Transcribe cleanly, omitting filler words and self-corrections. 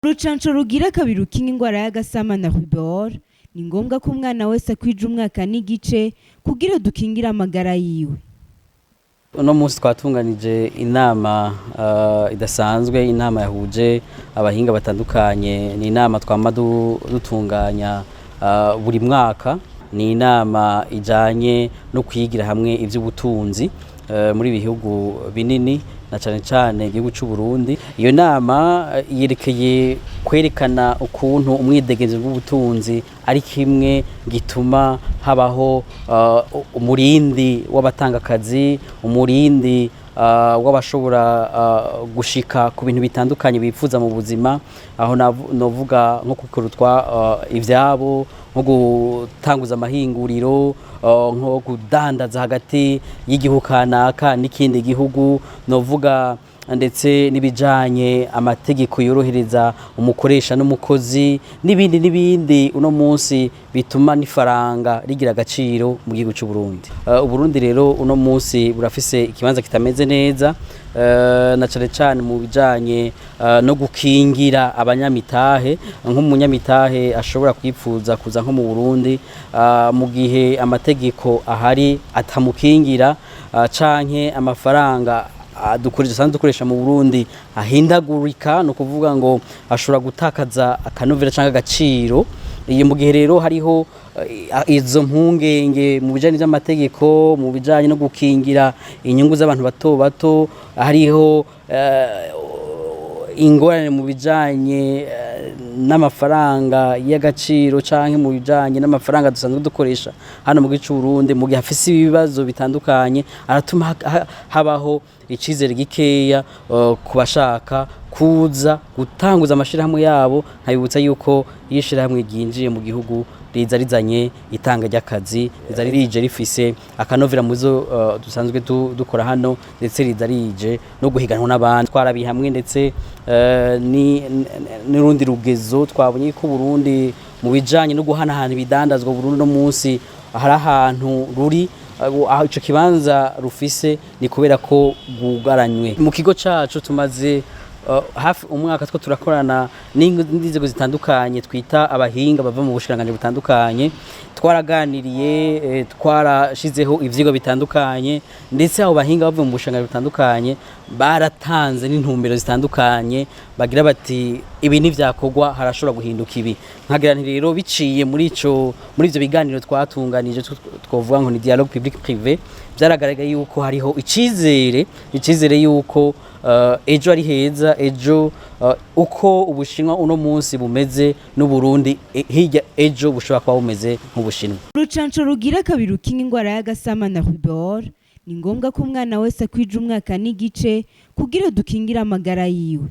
Urucanco rugira kabiri rukinga ingwara y'agasama na rubéole, ni ngombwa ko umwana wese akwija umwaka n'igice kugira dukingire amagara yiwe. Uno munsi twatunganije inama idasanzwe, inama yahuje abahinga batandukanye. Ni inama twama dutunganya buri mwaka. Ni inama ijanye no kwigira hamwe ivy'ubutunzi muri bihugu binini, na cane cane igihugu c'u Burundi. Iyo nama yerekeye kwerekana ukuntu umwidegemvyo bw'ubutunzi ari kimwe gituma habaho umurindi w'abatanga akazi, umurindi w'abashobora gushika ku bintu bitandukanye bifuza mu buzima. Aho novuga nko kukurutwa ivyabo, nko gutanguza amahinguriro, nko kudandaza hagati y'igihugu kanaka n'ikindi gihugu, novuga ndetse n'ibijanye amategeko yorohereza umukoresha n'umukozi, n'ibindi n'ibindi uno munsi bituma n'ifaranga rigira agaciro mu gihugu c'u Burundi. Uburundi rero uno munsi burafise ikibanza kitameze neza, na cane cane mu bijanye no gukingira abanyamitahe. Nk'umunyamitahe ashobora kwipfuza kuza nko mu Burundi, mu gihe amategeko ahari atamukingira, canke amafaranga dukoresha, dusanzwe dukoresha mu Burundi ahindagurika, no kuvuga ngo ashobora gutakaza akanovera canke agaciro. Iyo mu gihe rero hariho izo mpungenge mu bijanye vy'amategeko, mu bijanye no gukingira inyungu z'abantu bato bato, hariho ingorane mu bijanye n'amafaranga y'agaciro canke mu bijanye n'amafaranga dusanzwe dukoresha hano mu gihugu c'u Burundi, mu gihe afise ibibazo bitandukanye, aratuma habaho icizere gikeya ku bashaka kuza gutanguza amashirahamwe yabo. Nkabibutsa yuko iyo ishirahamwe ryinjiye mu gihugu, riza rizanye itanga ry'akazi, riza rije rifise akanovera muzo dusanzwe dukora hano, ndetse riza rije no guhiganwa n'abandi. Twarabiye hamwe ndetse n'urundi rugezo twabonye ko Burundi mu bijanye no guhanahana ibidandazwa, Burundi no munsi hari ahantu ruri, aho ico kibanza rufise ni kubera ko bwugaranywe. Mu kigo cacu tumaze hafi umwaka two turakorana n'inzego zitandukanye twita abahinga bava mu bushikiranganji butandukanye. Twaraganiriye, twarashizeho ivyigwa bitandukanye, ndetse abo bahinga bavuye mu bushikiranganji butandukanye baratanze n'intumbero zitandukanye, bagira bati: "Ibi ntivyakorwa, harashobora guhinduka ibi." Nkagira nti rero biciye muri ivyo biganiro twatunganije, twovuga ngo ni dialogue public privé, vyaragaragaye yuko hariho icizere yuko ejo ari heza. Ejo uko Ubushinwa uno munsi bumeze, n'Uburundi hirya ejo bushobora kuba bumeze nk'Ubushinwa. Urucanco rugira kabiri rukinga ingwara y'agasama na rubéole, ni ngombwa ko umwana wese akwija umwaka n'igice kugira dukingire amagara yiwe.